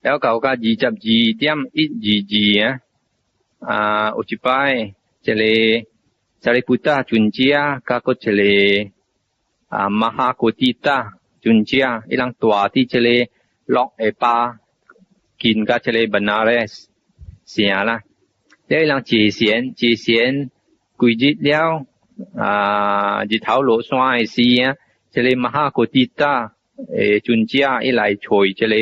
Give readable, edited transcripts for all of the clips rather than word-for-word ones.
了到甲22.122啊，啊有一擺這个 Sariputta 尊者佮閣一個啊 Maha Kotthita 尊者，伊人蹛佇這個鹿的巴近佮這個 Benares 城啦。了伊人坐禪坐禪幾日了，啊日頭落山的時啊，這个 Maha Kotthita 的尊者伊來揣這個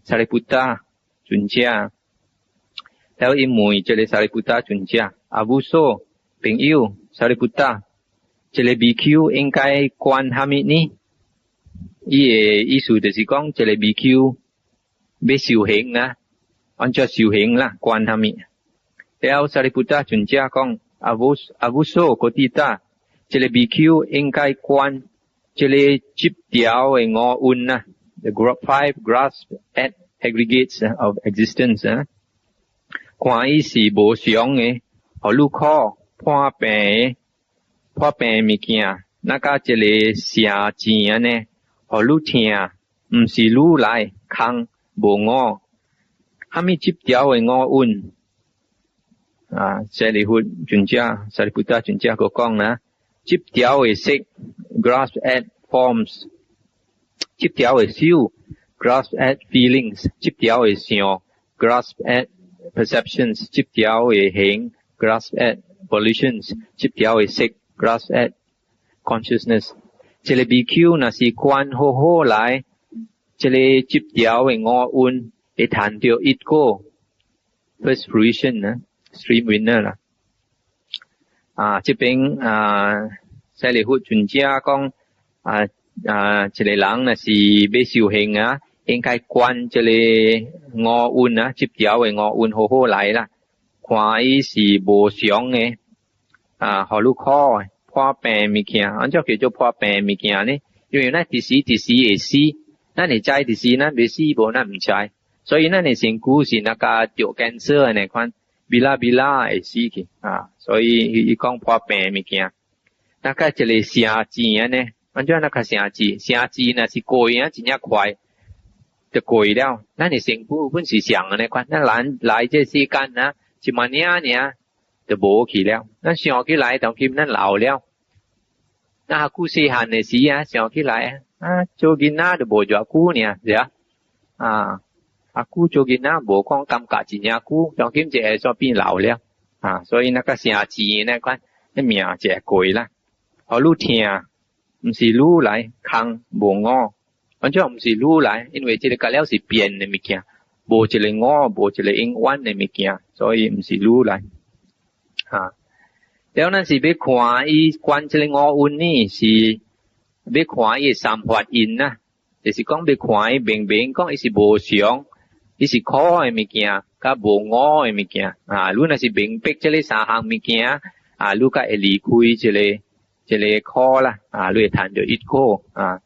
Sariputta 尊者，了伊問這个 Sariputta 尊者，阿無所朋友 Sariputta，這个比丘應該觀蝦米呢？伊的意思就是講，這个比丘欲修行啊，按怎修行啦？觀蝦米？了 Sariputta 尊者講，阿無阿無所 Kotthita，這个比丘應該觀這个執著的五蘊啊，the five grasp at aggregates of existence 啊，看伊是無常的，予你苦破病的破病物件，若佮一个蛇舌按呢，予你疼，毋是愈來空無我，蝦米執著的五蘊？啊，舍利弗尊者、Sariputta 尊者閣講啦，執著的色 grasp at forms，執著的受 grasp at feelings，執著的想 grasp at perceptions，執著的行 grasp at volitions，執著的識 grasp at consciousness。這个比丘若是觀好好來，這个執著的五蘊會趁著一果 first fruition 啊，stream winner 啦。啊，這邊啊，舍利弗尊者講啊啊，一個人若是欲修行啊，應該觀這個五蘊啊，執著的五蘊好好來啦，看伊是無常的，啊，予你苦的破病物件，按怎叫做破病物件呢？因為咱一時一時會死，咱會知一時咱欲死無，咱毋知，所以咱的身軀是若佮著 cancer 按呢款，微仔微仔會死去啊，所以伊講破病物件，若佮一个蛇舌按呢，按怎若較蛇舌？蛇舌若是過啊，真正快就過了。咱的身軀本是像按呢款，咱來來這世間啊，一萬爾爾就無去了。咱想起來，當今咱老了，咱較久細漢的時啊，想起來啊，做囡仔就無偌久爾，是啊？啊，較久做囡仔無講感覺真正久，當今一下煞變老了，啊，所以那個蛇舌那款，彼命一下過啦，予你疼，毋是愈來空無我，完全毋是愈來，因為這個結了是變的物件，無一个我，無一个永遠的物件，所以毋是愈來。哈，了咱是欲看伊觀這个五蘊呢，是欲看伊的三法印啊，就是講欲看伊明明講伊是無常，伊是苦的物件，佮無我的物件。啊，你若是明白這个三項物件，啊，你較會離開這个這个苦啦，啊，你會趁著一果啊。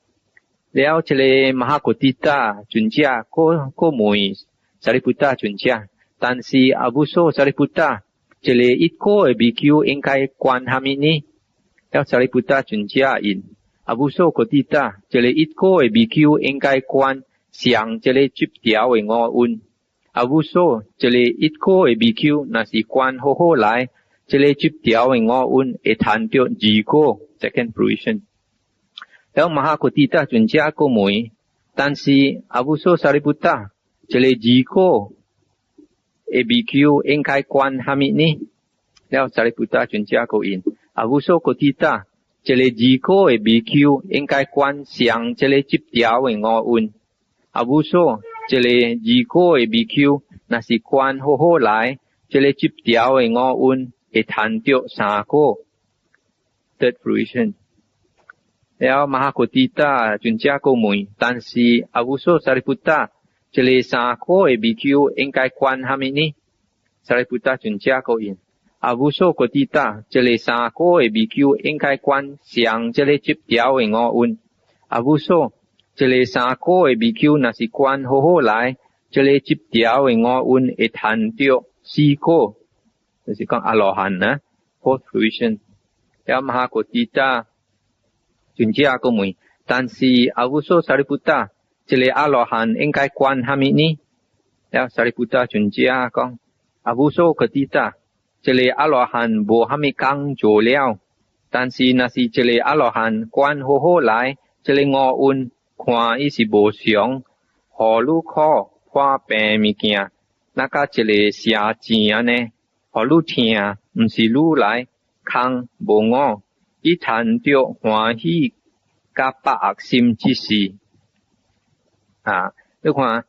了，這个 Maha Kotthita 尊者，閣閣問 Sariputta 尊者，但是阿無所 Sariputta，這个一果的比丘應該觀蝦米呢？了，Sariputta 尊者應阿無所 Kotthita，這个一果的比丘應該觀上這個執著的五蘊。阿無所，這个一果的比丘若是觀好好來，這个執著的五蘊會趁著二果 second fruition。了 Maha Kotthita 尊者閣問，但是阿無所 Sariputta，這个二果的比丘應該觀蝦米呢？了 Sariputta 尊者閣應，阿無所 Kotthita，這个二果的比丘應該觀上這個執著的五蘊。阿無所，這个二果的比丘若是觀好好來，這个執著的五蘊會趁著三果 third fruition。了 Maha Kotthita 尊者閣問，但是阿無所 Sariputta，這个三果的比丘應該觀蝦米呢？Sariputta 尊者閣應，阿無所 Kotthita，這个三果的比丘應該觀上這个執著的五蘊。阿無所，這个三果的比丘若是觀好好來，這個執著的五蘊會趁著四果，就是講阿羅漢啊，fourth fruition。了 Maha Kotthita 尊者閣問，但是阿無所 Sariputta，這个阿羅漢應該觀蝦米呢？了 Sariputta 尊者講，阿無所 Kotthita，這个阿羅漢無蝦米工做了，但是若是這个阿羅漢觀好好來，這个五蘊看伊是無常，予汝苦破病物件，若佮一个邪箭按呢，予汝疼，毋是汝來，空無我，伊趁著歡喜佮百惡心之時，啊，你看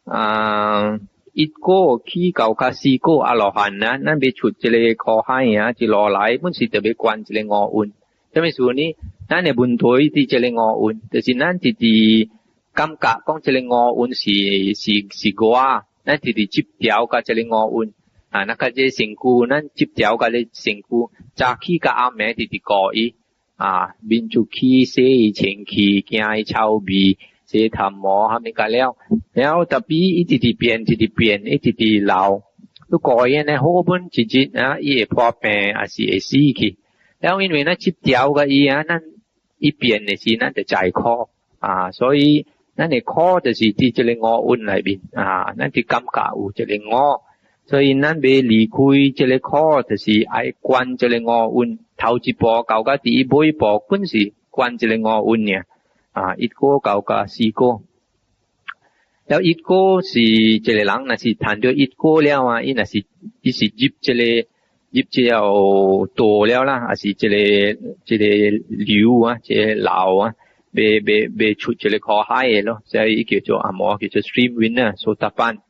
啊，一果起到較四果阿羅漢啊，咱欲出這个苦海啊，一路來本是特別觀這个五蘊。啥物事呢？咱的問題佇這个五蘊，就是咱直直感覺講這个五蘊是我，咱直直執著佮這个五蘊。啊，那個這個身軀，咱執著佮這個身軀，早起佮暗暝直直顧伊，啊，面出去洗伊清氣，驚伊臭味，洗頭毛，蝦米個了，了 tapi 伊直直變，直直變，伊直直老。你顧伊呢，好本一日啊，伊會破病，抑是會死去。了因為咱執著佮伊啊，咱伊變的時，咱就知苦啊，所以咱的苦就是佇這個五蘊內面啊，咱就感覺有這个我。所以咱欲離開這个苦，就是愛觀這個五蘊。頭一步到甲佇尾步，本是觀這個五蘊爾。啊，一果到甲四果。了一果是一個人，若是趁著一果了啊，伊若是伊是入這个入這个道了啦，抑是這個流啊，這个流啊，欲欲欲出這个苦海的咯，所以伊叫做阿摩叫做 stream winner sotapanna。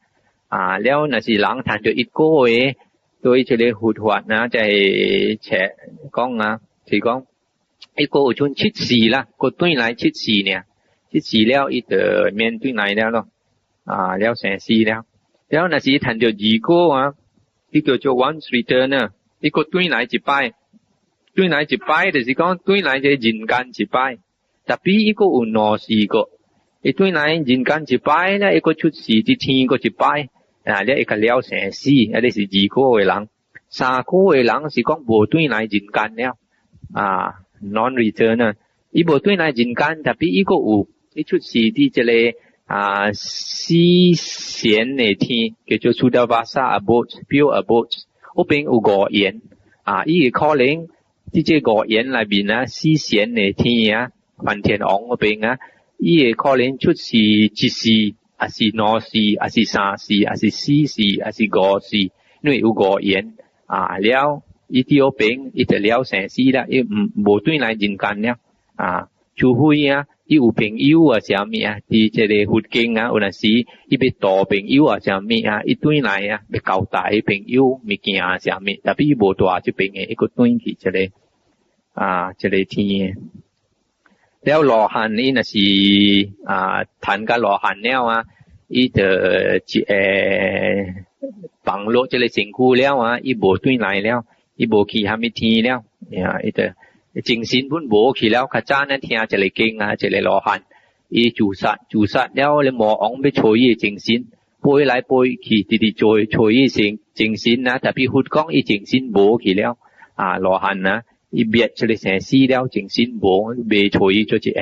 啊，了若是人趁著一果的，對這个佛法啊，在冊講啊，是講一果有賰七世啦，閣轉來七世爾，七世了伊就免轉來了咯，啊，了生死了。了若是趁著二果啊，伊叫做 once returner，伊閣轉來一擺，轉來一擺就是講轉來這人間一擺，tapi 伊閣有兩世個，伊轉來人間一擺咧，伊閣出世佇天閣一擺。啊，了會較了生死，啊，這是二果的人。三果的人是講無轉來人間了，啊，non-returner，伊無轉來人間，tapi 伊閣有，伊出世佇這個啊四賢的天，叫做 Suddhavasa abode，pure abode，彼邊有五緣，啊，伊會可能佇這五緣內面啊，四賢的天啊，梵天王彼邊啊，伊會可能出世一世，抑是兩世，抑是三世，抑是四世，抑是五世，因為有五緣啊，了伊佇彼邊，伊就了生死啦，伊毋無轉來人間了啊，除非啊，伊有朋友啊，啥物啊，佇這个佛經啊，有陣時伊欲度朋友啊，啥物啊，伊轉來啊，欲交代朋友物件啊，啥物，tapi 伊無蹛這邊的，伊閣轉去這个啊，這个天。了羅漢伊若是啊，趁甲羅漢了啊，伊就一個放落這个身軀了啊，伊無轉來了，伊無去蝦米天了，呀，伊就精神本無去了。較早咱聽一个經啊，一个羅漢，伊自殺自殺了，咧魔王欲取伊的精神，飛來飛去，直直追取伊精精神啊，tapi 佛講伊精神無去了，啊，羅漢啊，伊滅這个生死了，精神無，袂取伊做一個。